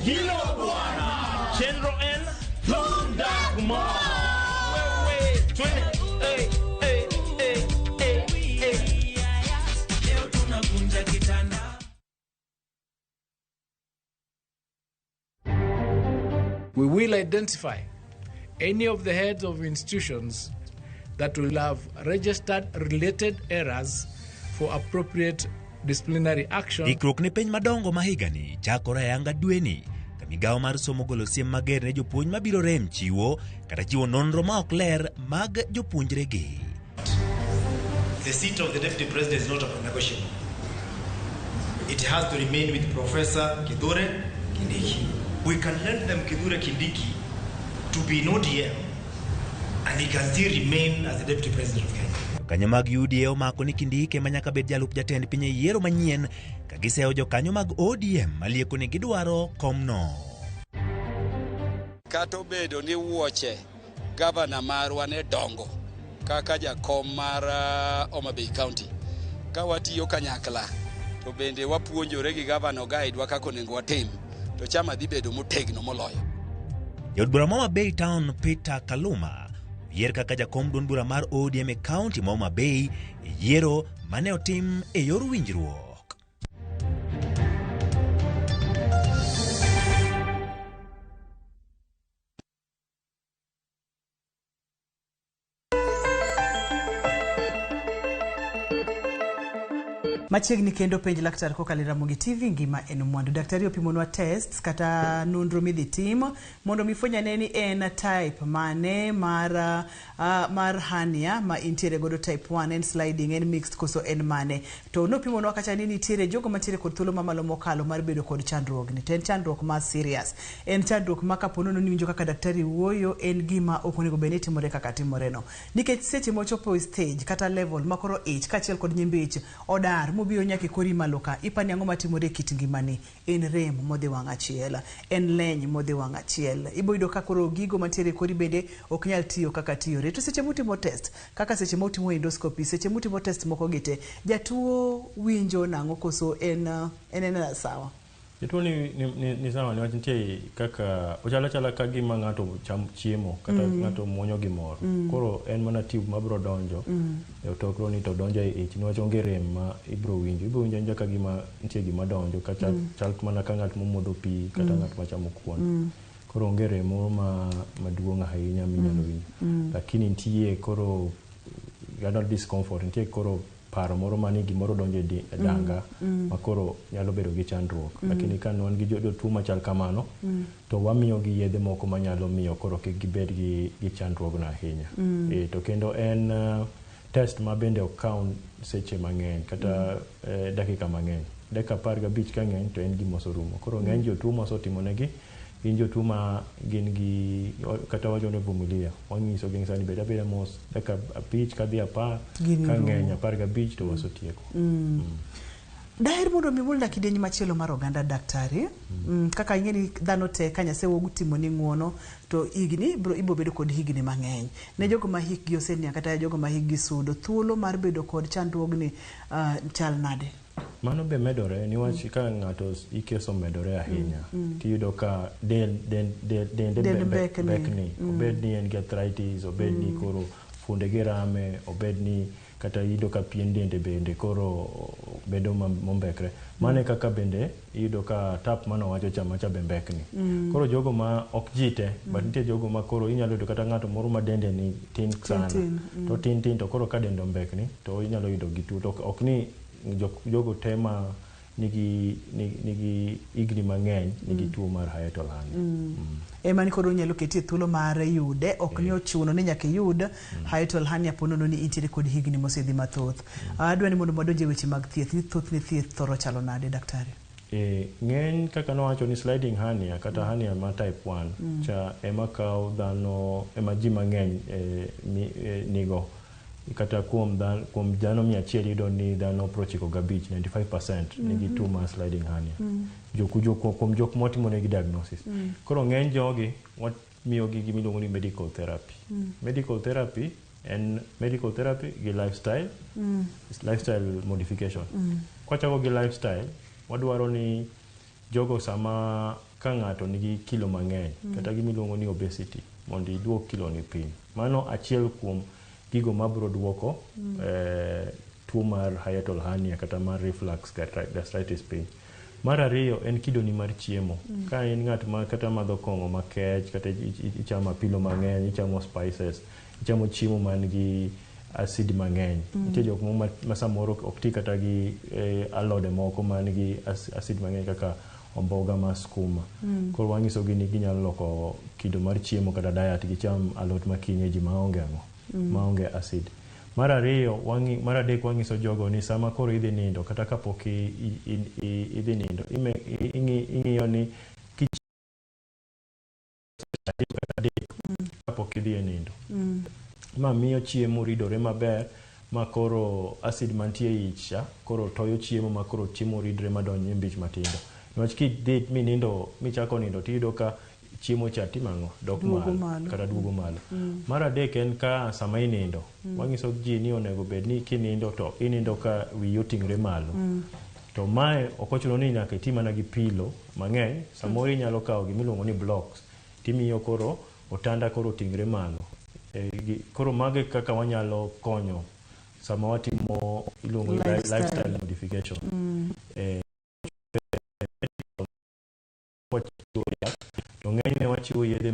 Hilo bwana. Chenro N Thunda Kumar. Wewe twende. Hey, hey, hey, hey, hey. Leo tunakunja kitanda. We will identify any of the heads of institutions that will have registered related errors for appropriate disciplinary action. Ikruok ne penj madongo ma higani chakore ayanga dweni ka migawo mar somo golo siem mager ne jopuonj mabiro rem chiwo kata chiwo nonro ma ok ler mag jopuonjregi. The seat of the deputy president is not negotiable. It has to remain with Professor Kithure Kindiki. We can lend them Kithure Kindiki to be in ODM and he can still remain as the deputy president of Kenya. Jokanyo mag UDA omako ni Kindiki ema nyaka bed jalup jatend piny e yiero manyien ka giseyo jokanyo mag ODM malieko ni gidwaro komno. Kata obedo ni wuoche gavana marwa ne dongo kaka jakom mar Homa Bay County, ka watiyo kanyakla to bende wapuonjore gi gavana oguide kaka onego watim, to chama dhi bedo motegno moloyo. Jaod bura ma Homa Bay Town Peter Kaluma oyier kaka jakom duond bura mar ODM e kaunti ma Homa Bay e yiero mane otim e yor winjruok. Machiegni kendo penj laktar kokalo e Ramogi TV ngima en mwandu. Daktari opimonwa tests kata nonro midhi tim mondo mifweny ane ni en type mane mar mar hernia ma intiere godo, type 1 en sliding, en mixed koso en mane. To nopimonwa kacha ni nitiere jogo mantiere kod thuolo mamalo mokalo mar bedo kod chandruogni. To en chandruok ma serious. En chandruok ma kapo nono ni winjo kaka daktari wuoyo en gima ok onego bed ni timore kaka timoreno. Nikech seche mochopo e stage kata level makoro ich kaachiel kod nyimbi ich odar mobiro nyaka e kori malo ka, ipani ang'o matimore e kit ngimani? En rem modhi wang' achiel, en leny modhi wang' achiel. Ibo yudo ka koro gigo mantiere e kori bende ok nyal tiyo kaka tiyore. To seche mutimo test, kaka seche mutimo endoscopy, seche mutimo test moko gi te, jatuo winjo nang'o koso en en sawa? Jatuo ni sawa niwach nitie kaka ochalo achala ka gima ng'ato cham chiemo kata ng'ato muonyo gimoro. Koro en mana tube mabiro donjo e otokro ni to donjo e ich niwach onge rem ma ibiro winjo. Ibiro winjo awinja ka gima nitie gima donjo ka chal mana ka ng'at momodho pi kata ng'at machamo kuon. Koro onge rem moro maduong' ahinya minyalo winjo. Lakini nitie koro general discomfort, nitie koro paro moro mani gimoro donjo e danga ma koro nyalo bedo gi chandruok. Lakini ka wan gi jotuo machal kamano to wamiyo gi yedhe moko manyalo miyo koro kik gibed gi chandruogno ahinya. To kendo en test ma bende ok kaw seche mang'eny kata dakika mang'eny. Dakika 15 ka ng'eny to en gima oserumo. Koro ng'eny jotuo mosetimonegi gin jotuo ma gin gi kata wacho ni vumilia. Wanyiso gi sani bed abeda mos dakika 5 kadhi 10 ka ng'eny 15 to wasetieko. Daher mondo mi mulna kidieny machielo mar oganda daktari. Kaka ing'e ni dhano te ka Nyasaye otimo ni ng'uono to higni ibo bedo kod higni mang'eny. Ne jogo ma hikgi oseniang' kata jogo ma hikgi sudo, thuolo mar bedo kod chandruogni chal nade? Mano be medore niwach ka ng'ato hike osemedore ahinya tiyudo ka dende bekni, obed ni en gi arthritis, obed ni koro fuondege rame, obed ni kata iyudo ka pien dende bende koro bedo mombekre. Mano e kaka bende iyudo ka tap manowacho cha macha be mbekni. Koro jogo ma ok ji te, but nitie jogo ma koro inyalo yudo kata ng'ato moro ma dende ni tin sana. To tin tin to koro ka dende ombekni to inyalo yudo gi tuo. To ok ni jogo te ma nigi nigi higni mang'eny nigi tuo mar hiatal hernia. Ema ni koro onyalo keti e thuolo mar yude ok ni ochuno ni nyaka iyud hiatal hernia po nono ni intiere kod higni mosedhi mathoth. Adwa ni mondo wadonj e weche mag thieth ni thothne thieth thoro chalo nade daktari? Ng'eny kaka nowacho ni sliding hernia kata hernia ma type 1 cha ema kawo dhano ema ji mang'eny nigo kata kuom dhano 100 iyudo ni dhano 95, 95% nigi tuo mar sliding hernia. Kuom jok mwatimonegi diagnosis. Koro ng'eny jogi wamiyogi gima iluongo ni medical therapy. Medical therapy en medical therapy gi lifestyle, lifestyle modification. Kwachako gi lifestyle, wadwaro ni jogo sama ka ng'ato nigi kilo mang'eny kata gima iluongo ni obesity mondo iduok kilo ni piny. Mano achiel kuom gigo mabiro duoko tuo mar hiatal hernia kata mar reflux gastritis piny. Mar ariyo en kidoni mar chiemo. Ka in ng'at ma kata madho kong'o makech kata ichamo apilo mang'eny, ichamo spices, ichamo chiemo man gi acid mang'eny. Nitie jok moko ma samoro ok ti kata gi alode moko man gi acid mang'eny kaka omboga mar skuma. Koro wanyisogi ni ginyalo loko kido mar chiemo kata diet gicham alot ma kienyeji maonge ang'o? Maonge acid. Mar ariyo, mar adek wanyiso jogo ni sama koro idhi nindo kata kapok idhi nindo ing'iyo ni kapok idhi e nindo. Ma miyo chiemo ridore maber ma koro acid mantie e ich cha koro toyo chiemo ma koro chiemo ridre madonj e mbich matindo. Niwach kidhi minindo michako nindo tiyudo ka chiemo cha timo ang'o? Dok malo kata duogo malo. Mar adek en ka sama inindo, wanyiso ji ni onego bed ni kinindo to inindo ka wiyi oting're malo. To mae ok ochuno ni nyaka iti mana gi pilo mang'eny, samoro inyalo kawo gimiluongo ni blocks timiyo koro otanda koro oting're malo. Koro mago e kaka wanyalo konyo sama watimo iluongo ni lifestyle modification. To ng'enyne wachiwo yedhe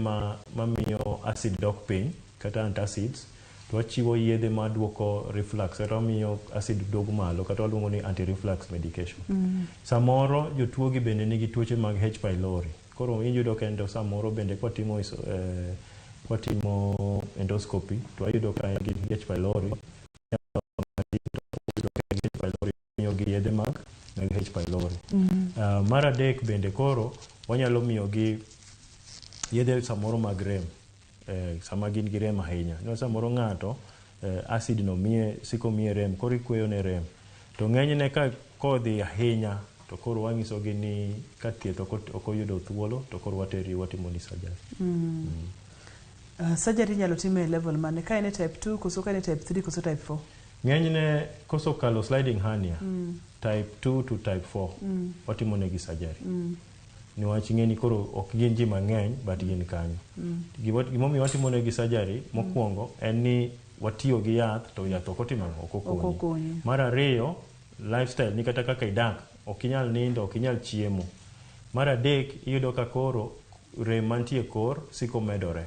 mamiyo acid dok piny kata antacids, to wachiwo yedhe maduoko reflux kata mamiyo acid dok malo kata waluongo ni anti-reflux medication. Samoro jotuo gi bende nigi tuoche mag H pylori. Koro iyudo kendo samoro bende kwatimo endoscopy to wayudo ka en gi H pylori, miyogi yedhe mag H pylori. Mar adek bende koro wanyalo miyogi yedhe samoro mag rem sama gin gi rem ahinya. Samoro ng'ato acid no miye siko miye rem koro ikweyo ne rem. To ng'enyne ka kodhi ahinya to koro wanyisogi ni ka thieth ok oyudo thuolo to koro wateri watimo ni surgery. Surgery inyalo tim e level mane? Ka en e type 2 koso ka en e type 3 koso type 4? Ng'enyne kosokalo sliding hernia, type 2 to type 4, watimo negi surgery. Niwach ing'e ni koro ok gin ji mang'eny but gin kanyo. Gimomiyo watimo negi surgery mokwongo en ni watiyo gi yath to yath ok otimo ang'o? Ok okonyi. Mar ariyo, lifestyle ni kata kaka idak, ok inyal nindo, ok inyal chiemo. Mar adek, iyudo ka koro rem mantie e kor siko medore.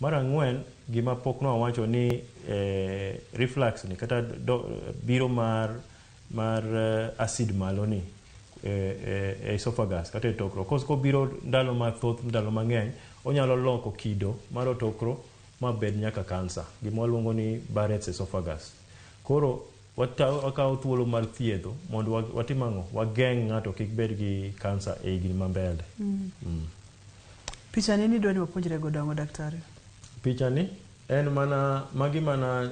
Mar ang'wen, gima pok nwawacho ni reflux ni kata biro mar acid malo ni e esophagus kata e otokro. Kobiro ndalo mathoth, ndalo mang'eny, onyalo loko kido mar otokro mabed nyaka kansa, gima waluongo ni Barrett's esophagus. Koro wakawo thuolo mar thiedho mondo watim ang'o? Wageng' ng'ato kik bed gi kansa e higni ma mbele. Picha ni nidwa ni wapuonjre godo ang'o daktari? Picha ni en mana magi mana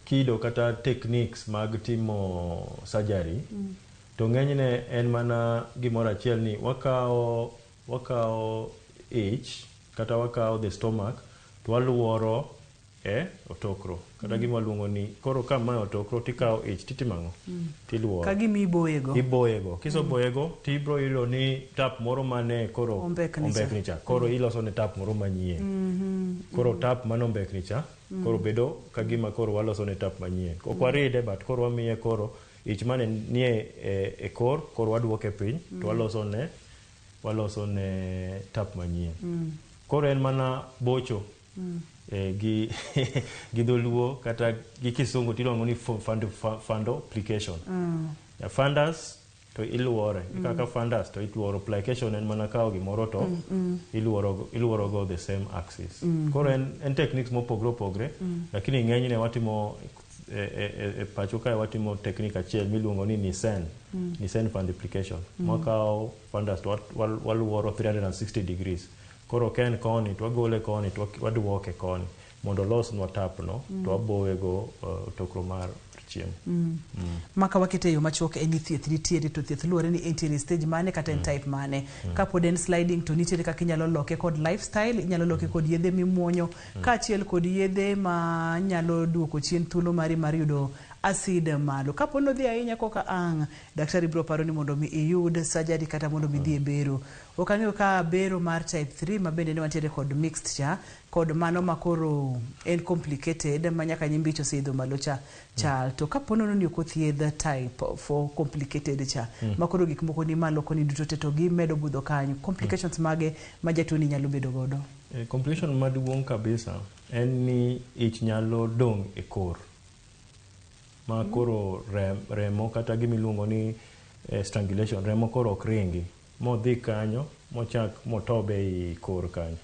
kido kata techniques mag timo surgery. To ng'enyne en mana gimoro achiel ni wakawo ich kata wakawo the stomach to waluoro e otokro kata gima waluongo ni koro ka mae otokro tikawo ich titimo ang'o? Tiluoro. Ka gima iboyego. Iboyego. Kiseboyego tibiro yudo ni tap moro mane koro ombekni cha. Koro iloso ne tap moro manyien. Koro tap mane ombekni cha koro bedo ka gima koro waloso ne tap manyien. Ok waride but koro wamiye koro ich mane nie e kor koro waduoke piny to waloso ne tap manyien. Koro en mana bocho. Gi dholuo kata gi kisungu tiluongo ni fundoplication. Fundus to iluore. Kaka fundus to iluoro plication en mana kawo gimoro to iluoro iluoro go the same axis. Koro en techniques mopogre opogre, lakini ng'enyne watimo e pacho kae watimo technique achiel miluongo ni Nissen. Nissen fundoplication. Mwakawo fundus to waluoro 360 degrees. Koro ka en koni to wagole koni to waduoke koni mondo olosnwa tap no to wabowe go otokro mar chiemo. Maka wakete e yo machuok en ni thieth nitiere to thieth luwore ni entiere e stage mane kata en type mane. Kapod en sliding to nitiere kaka inyalo loke kod lifestyle, inyalo loke kod yedhe mimuonyo kaachiel kod yedhe ma nyalo duoko chien thuolo mari mar yudo acid malo. Kapo ni odhi ahinya koka ang' daktari biro paro ni mondo mi iyud surgery kata mondo mi idhi e bero. Ok ang'eyo ka bero mar type 3 ma bende ne wantiere kod mixed cha kod mano ma koro en complicated ma nyaka nyimbi ich oseidho malo cha chal. To kapo nono ni ok othiedh type 4 complicated cha ma koro gik moko ni malo koni duto te to gimedo budho kanyo, complications mage ma jatuo ni nyalo bedo godo? Complication maduong' kabisa en ni ich nyalo dong' e kor ma koro remo kata gimiluongo ni strangulation, remo koro ok ringi modhi kanyo mochak motobe ei kor kanyo.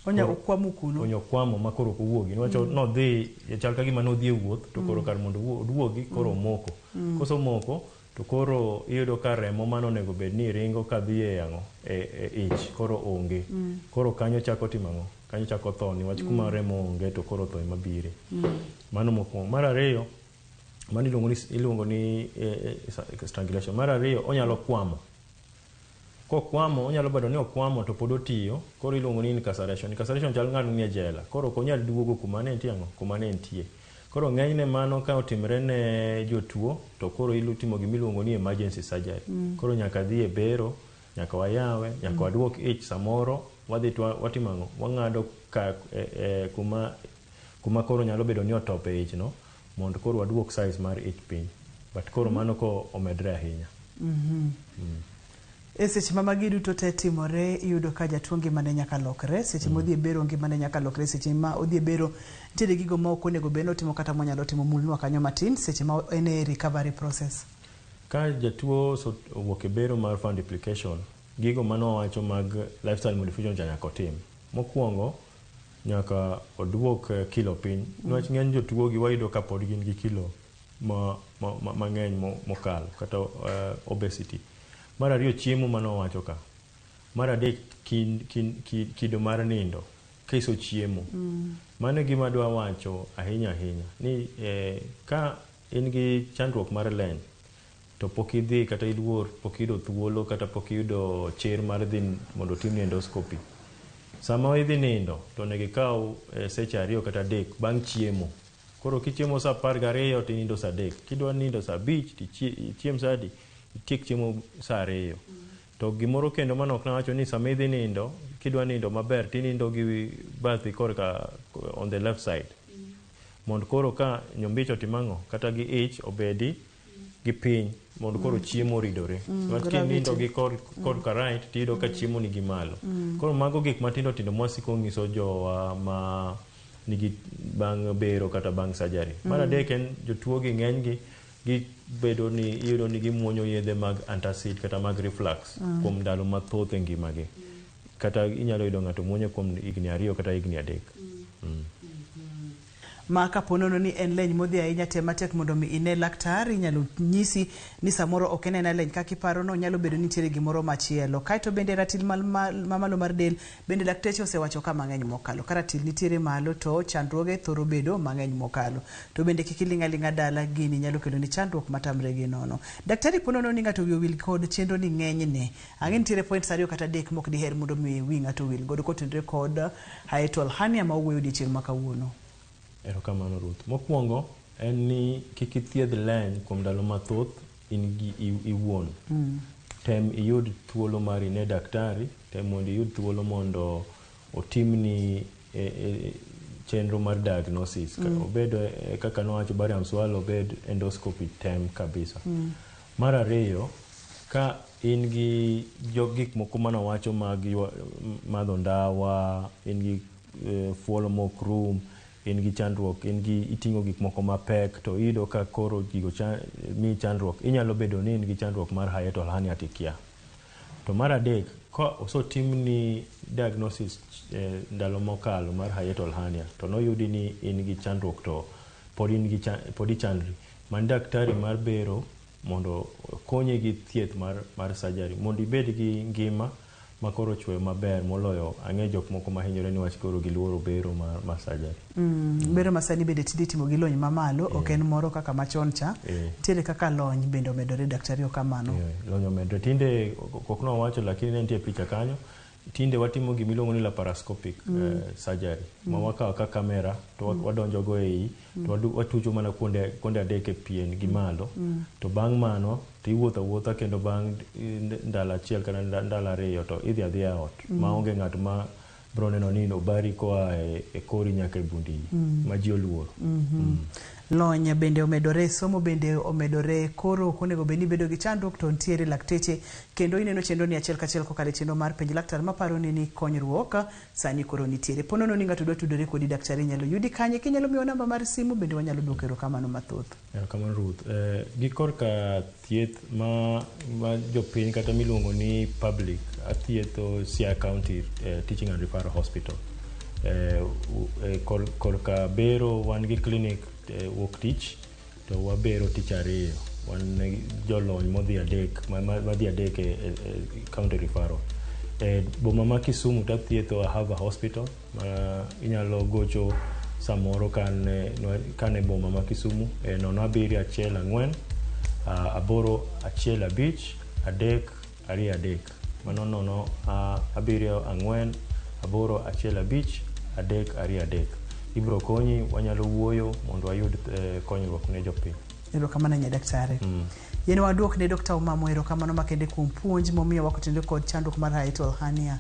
Onya okwamo kuno. Onyo kwamo ma koro ok owuogi niwach nodhi chal ka gima nodhi e wuoth to koro kar mondo oduogi koro omoko. Kosemoko to koro iyudo ka remo mane onego bed ni ringo kadhi e ang'o e ich koro onge. Koro kanyo chako timo ang'o? Kanyo chako tho niwach kuma remo onge to koro tho ema bire. Mano mokwongo. Mar ariyo, mano iluongo ni strangulation. Mar ariyo, onyalo kwamo. Kokwamo, onyalo bedo ni okwamo to pod otiyo, koro iluongo ni incarceration. Incarceration chal ng'ano nie jela. Koro ok onyal duogo kuma ne entie ang'o? Kuma ne entie. Koro ng'enyne mano ka otimre ne jotuo to koro itimo gimiluongo ni emergency surgery. Koro nyaka dhi e bero, nyaka wayawe, nyaka waduok ich samoro, wadhi to watimo ang'o? Wang'ado ka kuma koro nyalo bedo ni otop e ich no mondo koro waduok size mar ich piny. But koro mano ko omedre ahinya. E seche ma magi duto te timore, iyudo ka jatuo ngimane nyaka lokre. Seche modhi e bero ngimane nyaka lokre. Seche ma odhi e bero nitiere gigo ma ok onego bed ni otimo kata monyalo timo. Mulnwa kanyo matin seche ma en e recovery process. Ka jatuo owuok e bero mar fundoplication, gigo mane wawacho mag lifestyle modification cha nyaka otim. Mokwongo, nyaka oduok kilo piny. Niwach ng'eny jotuo gi wayudo ka pod gin gi kilo mang'eny mokalo kata obesity. Mar ariyo, chiemo mane wawacho ka. Mar adek, kido mar nindo kiso chiemo. Mano e gima adwa wacho ahinya ahinya ni ka in gi chandruok mar leny to pok idhi kata iluor pok iyudo thuolo kata pok iyudo chir mar dhi mondo otimni endoscopy. Sama idhi nindo to onego ikaw seche 2 kata 3 bang' chiemo. Koro kichiemo sa 12 to inindo sa 3. Kidwa nindo sa 5 to ichiem sa adi? Itiek chiemo sa 2. To gimoro kendo mane ok nawacho ni sama idhi nindo, kidwa nindo maber tinindo gi bathi korka on the left side. Mondo koro ka nyombich otimo ang'o? Kata gi ich obedi gi piny mondo koro chiemo oridore. Niwach kinindo gi korka right tiyudo ka chiemo nigi malo. Koro mago gik matindo tindo mwasiko nyiso jowa ma nigi bang' bero kata bang' surgery. Mar adek en jotuo gi ng'eny gi gibedo ni iyudo ni gimuonyo yedhe mag antacid kata mag reflux kuom ndalo mathoth e ngimagi. Kata inyalo yudo ng'ato muonyo kuom higni 2 kata higni 3. Ma kapo nono ni en leny modhi ahinya, tem matek mondo mi ine laktar. Inyalo nyisi ni samoro ok en aena leny kaka iparo no, nyalo bedo ni nitiere gimoro machielo. Kaeto bende ratil mamalo mar del bende lakteche osewacho ka mang'eny mokalo. Ka ratil nitiere malo to chandruoge thoro bedo mang'eny mokalo. To bende kik iling' aling'a dala, gini nyalo kelo ni chandruok matamre gi nono. Daktari, po nono ni ng'ato wiye owil kod chenro ni ng'enyne. Ang'e nitiere points 2 kata 3 mok diher mondo mi wi ng'ato owil godo kotenore kod hiatal hernia ma owuoyo odiochieng' ma kawuono. Erokamano Ruth. Mokwongo en ni kik ithiedh leny kuom ndalo mathoth in gi iwuon. Tem iyud thuolo mar ine daktari, tem mondo iyud thuolo mondo otimni chenro mar diagnosis. Obed kaka nowacho barium swallow, obed endoscopy, tem kabisa. Mar ariyo, ka in gi gik moko manowacho mag madho ndawa, in gi fuolo mok rum, in gi chandruok, in gi iting'o gik moko mapek to iyudo ka koro gigo miyi chandruok, inyalo bedo ni in gi chandruok mar hiatal hernia tikia. To mar adek, ka osetimni diagnosis ndalo mokalo mar hiatal hernia to noyudi ni in gi chandruok to pod in gi pod ichandri, many daktari mar bero mondo okonyi gi thieth mar surgery mondo ibed gi ngima makoro ochwe maber moloyo ang'e jok moko mahinyore niwach koro giluoro bero mar surgery. Bero masani bende tinde itimo gi lony mamalo, ok en moro kaka machon cha. Nitiere kaka lony bende omedore, daktari, okamano. Lony omedore. Tinde ok nowacho lakini ne nitie picha kanyo. Tinde watimo gimiluongo ni laparoscopic surgery ma wakawo ka kamera to wadonjo go ei to watucho mana kuonde adek e pien gi malo. To bang' mano to iwuotho awuotha kendo bang' ndalo achiel kata ndalo 2 to idhi adhiya ot maonge ng'at ma bro neno ni obari koa e kori nyaka e bund iyi ma ji oluoro. Lony bende omedore, somo bende omedore, koro ok onego bed ni ibedo gi chandruok to nitiere lakteche kendo ineno chenro ni achiel kachiel kokalo e chenro mar penj laktar maparo ni ni konyruok sani koro nitiere. Po nono ni ng'ato dwa tudore kodi, daktari, inyalo yudi kanye? Kinyalo miwa namba mar simu bende wanyalo duoko erokamano mathoth. Erokamano, Ruth. Gi korka thieth ma jopiny kata miluongo ni public, athietho Siaya County Teaching and Referral Hospital. Korka bero wan gi clinic wuok tich to wabero tich ariyo. Wan jolony modhi adek madhi adek e county referral. Boma ma Kisumu tathietho Ahava Hospital ma inyalo gocho samoro kan e boma ma Kisumu e 0714 815 323. Mano 0714 815 323. Ibro konyi, wanyalo wuoyo mondo wayud konyruok ne jopiny. Erokamano ahinya, daktari. Yien waduok ne Dr. Omamo erokamano makende kuom puonj momiyowa kotenore kod chandruok mar hiatal hernia.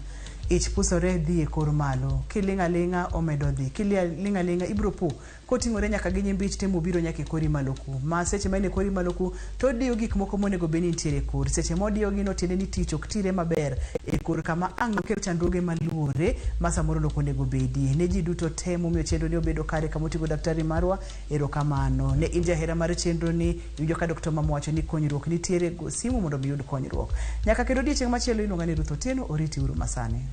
Ich pusore dhi e kor malo. Kiling' aling'a omedo dhi. Kiling' aling'a ibro po koting'ore nyaka gi nyimbich temo biro nyaka e kori malo ku. Ma seche ma en e kori malo ku to odiyo gik moko monego bed ni nitiere e kor. Seche modiyo gi no tiende ni tich ok tire maber e kor kama ang' nokel chandruoge maluore ma samoro ok onego bedie. Ne ji duto te momiyo chenro ni obedo kare kama oting'o daktari marwa, erokamano. Ne in jahera mar chenro ni, iwinjo ka Dr. Mamo wacho ni konyruok nitiere, go simu mondo mi iyud konyruok. Nyaka kendo odiechieng' machielo iluonga ni Ruth Otieno, oriti uru masani.